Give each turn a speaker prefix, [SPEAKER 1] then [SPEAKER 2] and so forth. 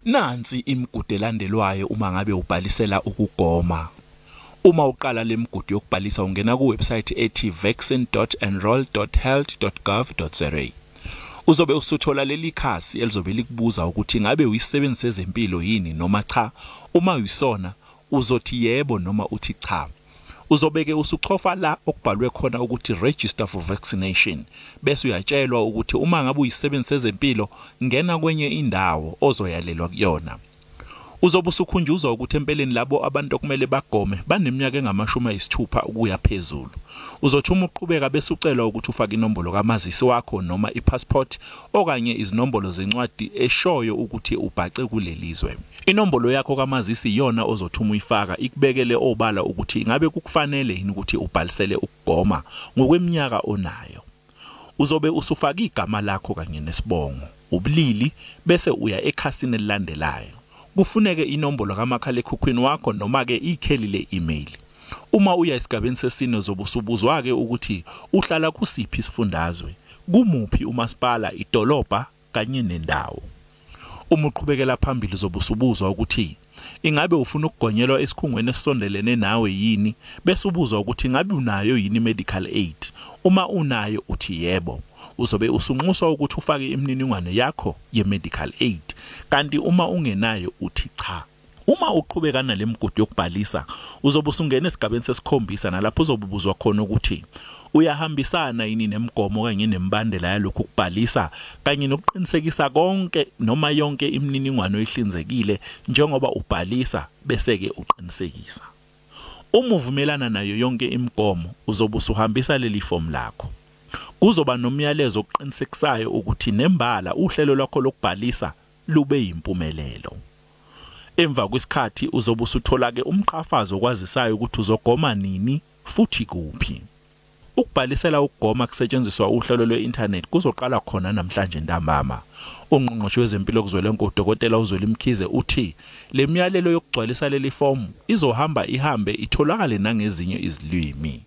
[SPEAKER 1] Nansi imigudu elandelwayo uma ngabe ubhalisela ukugoma. Uma uqala le migudu yokubhalisa ungena ku-website ethi vaccine.enrol.health.gov.za. Uzobe usuthola leli khasi elizobe likubuza ukuthi ngabe uyisisebenzi sezempilo yini noma cha. Uma uyisona uzothi yebo noma uthi cha. Uzobeke usuchofa la okubhalwe khona ukuthi register for vaccination, bese uyatshelwa ukuthi uma ngabe uyisisebenzi sezempilo ngena kwenye indawo ozoyalelwa kuyona. Uzobe usukhunjuzwa ukuthi empeleni labo abantu okumele bagome baneminyaka engama-60 ukuya phezulu. Uzothi uma uqhubeka bese ucelwa ukuthi ufake inombolo kamazisi wakho noma i-passport okanye izinombolo zencwadi eshoyo ukuthi ubhace kulelizwe. Inombolo yakho kamazisi iyona ozothi uma uyifaka ikubekele obala ukuthi ingabe kukufanele yini ukuthi ubhalisele ukugoma ngokweminyaka onayo. Uzobe usufaka igama lakho kanye nesibongo, ubulili, bese uya ekhasini elilandelayo. Kufuneke inombolo kamakhalekhukhwini wakho noma-ke ikheli le-email. Uma uya esigabeni sesine uzobe usubuzwa-ke ukuthi uhlala kusiphi isifundazwe, kumuphi umasipala, idolobha kanye nendawo. Uma uqhubekela phambili uzobe usubuzwa ukuthi ingabe ufuna ukugonyelwa esikhungweni esisondelene nawe yini, bese ubuzwa ukuthi ingabe unayo yini i-medical aid. Uma unayo uthi yebo. Uzobe usunxuswa ukuthi ufake imininingwane yakho ye-medical aid, kanti uma ungenayo uthi cha. Uma uqhubeka nale migudu yokubhalisa uzobe usungena esigabeni sesikhombisa nalapho uzobuzwa khona ukuthi uyahambisana yini nemigomo kanye nemibandela yalokhu kubhalisa kanye nokuqinisekisa konke noma yonke imininingwane oyihlinzekile njengoba ubhalisa bese-ke uqinisekisa. Uma uvumelana nayo yonke imigomo uzobe usuhambisa leli fomu lakho. Kuzoba nomyalezo oqinisekisayo ukuthi nembala uhlelo lwakho lokubhalisa lube yimpumelelo. Emva kwesikhathi uzobe usuthola-ke umqhafazo okwazisayo ukuthi uzogoma nini futhi kuphi. Ukubhalisela ukugoma kusetshenziswa uhlelo lwe-inthanethi kuzoqala khona namhlanje ntambama. Ungqongqoshe wezempilo kuzwelonke uDokotela uZweli Mkhize uthi le myalelo yokugcwalisa leli fomu izohamba ihambe itholakale nangezinye izilimi.